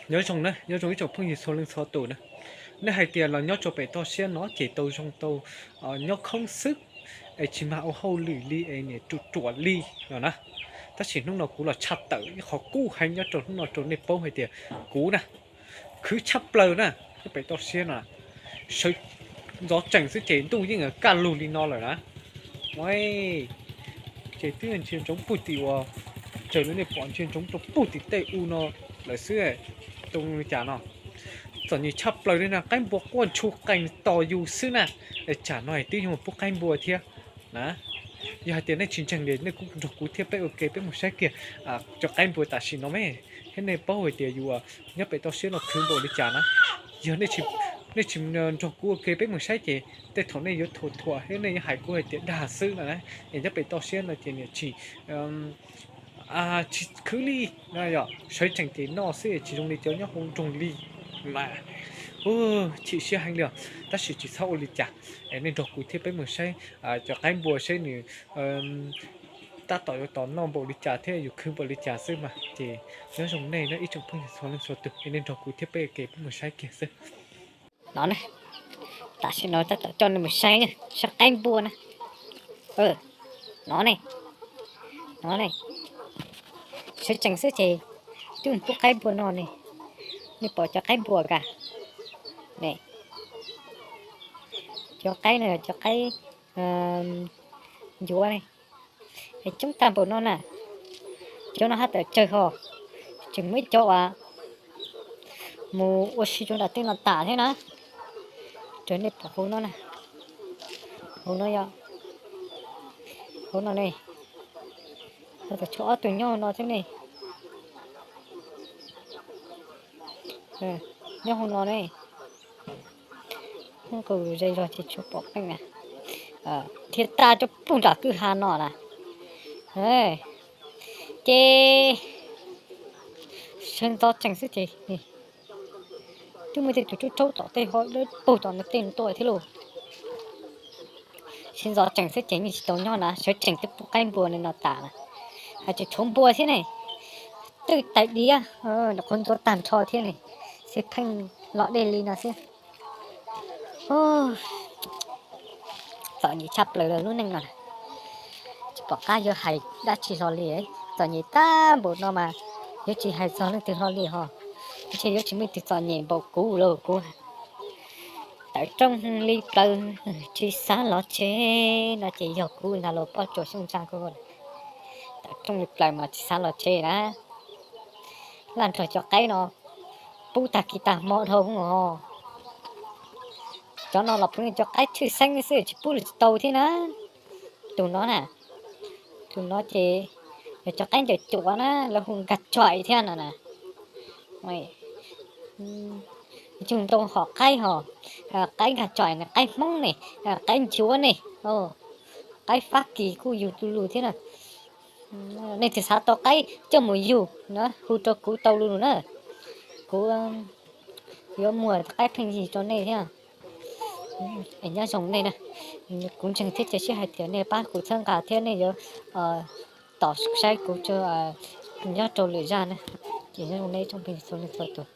Nyob zoo na, nyob zoo ib tsoom phooj ywg txhua leej txhua tus na. Nej hais tias los nyob rau pem toj siab no ces tau zoo tau nyob khoob xwb, es tsis mag ua hauj lwm li es niam ruam ruam li no na. Tab sis hnub no kuv los tshaj tawm ib qhov kub heev nyob rau hnub no rau nej paub hais tias kuv na, khwv tshaj plaws na, nyob pem toj siab no, sawv ntxov tsees xwb ces ntuj yeej kaj lug li no lawm na. Ces twb ntsia ntsoov puag tim uas, raws li nej pom ntsia ntsoov rau puag tim tej u no lawm xwb, tus li cas no. Txom nyem tshaj plaws li na, qaib npua quaj ntshu qees tos yus xwb na. Tsam no twb yuav mus pub qaib npua thiab na. Yog hais tias nej tsis ntseeg li nej kuj nrog kuv thiab peb ua ke peb mus saib kiag cov qaib npua tam sim no me, thiab nej paub hais tias yus nyob pem toj siab no khwv npaum li cas na. Yog nej tsis nrog kuv ua ke peb mus saib ces tej thaum nej yuav thuam thuam thiab nej yuav hais kuv hais tias dag xwb no na. Es nyob pem toj siab no ces niam tsis tsis khwv li, sawv tsees ces noj xwb tsis zoo li cov nyob hauv nroog li mas. Chim siab heev li os, tab sis tsis txhob ua li cas. Es nej nrog kuv thiab peb mus saib cov qaib npua seb nws tab tom yuav tos noj npaum li cas thiab yus khwv npaum li cas xwb mas. Ces nyob zoo nej ib tsoom phooj ywg txhua leej txhua tus, es nej nrog kuv thiab peb ua ke peb mus saib kiag xwb. No ne, tam sim no tab tom coj nej mus saib, saib qaib npua na. No ne, no ne, sawv tsees xwb ces twb mus pub qaib npua no ne. Nej pom cov qaib npua ka ne, cov qaib no cov qaib ncuav ne, coob tag npaum no na. Cov no haj tawm tsawg ho, tseem muaj ib cov uas mus ua si rau nram tej no tas thiab na. Raws nej pom hauv no na, hauv no yog, hauv no ne, tshuav ob tug nyob hauv no thiab ne. Nyob hauv no ne, nqus ze zog ces tsis pom peej na, thiab tag rau puag nram kwj ha no na. Ces sawv ntxov tsees xwb ces twb muaj tej tus rub rhaub tom tej ho puag tom ntawd tej tuaj thiab lauj. Sawv ntxov tsees xwb ces yeej tsis tau nyob na, sawv tsees twb pub qaib npua no tas na. Hais tseem tshuav npua thiab ne, twb tais diav, nyuam qhuav ntxuav tag nrho thiab ne, xwb pheej los dej li no xwb. Txom nyem tshaj plaws lub neej no, tsis pom qab yuav hais dab tsi hlo li. Txom nyem tag npaum no mas yuav tsis hais txog leej twg hlo li ho, ntshe yuav tsis muaj ib tug txom nyem npaum kuv lauj kuv. Tawm rooj li plaws tsis xav los tsev no ces yog kuv ntag lauj Poj Tsuas Xyooj Ntxag kuv. Tawm rooj li plaws mas tsis xav los tsev na. Laj nrog cov qaib no pub tag kis tag hmo dhau os. Cov no los pub cov qaib tshwj xeeb xwb tsis pub los tsis tau thiab na. Tus no na, tus no ces yog cov qaib ncaws cuav na, lawv hu nkag tsoim thiab no na. Yug ntau hom qaib ho, qaib nkag tsoim ne, qaib Hmoob ne, qaib ncuav ne, qaib Fab Kis kuj yug du lug thiab na. Nej twg xav tau qaib coj mus yug na hu rau kuv tau lug na, kuv yuav muag qaib pheej yig rau nej thiab. Es nyob zoo nej na, kuv ntseeg thiab cia siab hais tias nej pab kuv txhawb nqa thiab nej yuav tos saib kuv nyob rau lwm zaj na. Ces nyob zoo nej tsoom phooj ywg txhua leej txhua tus.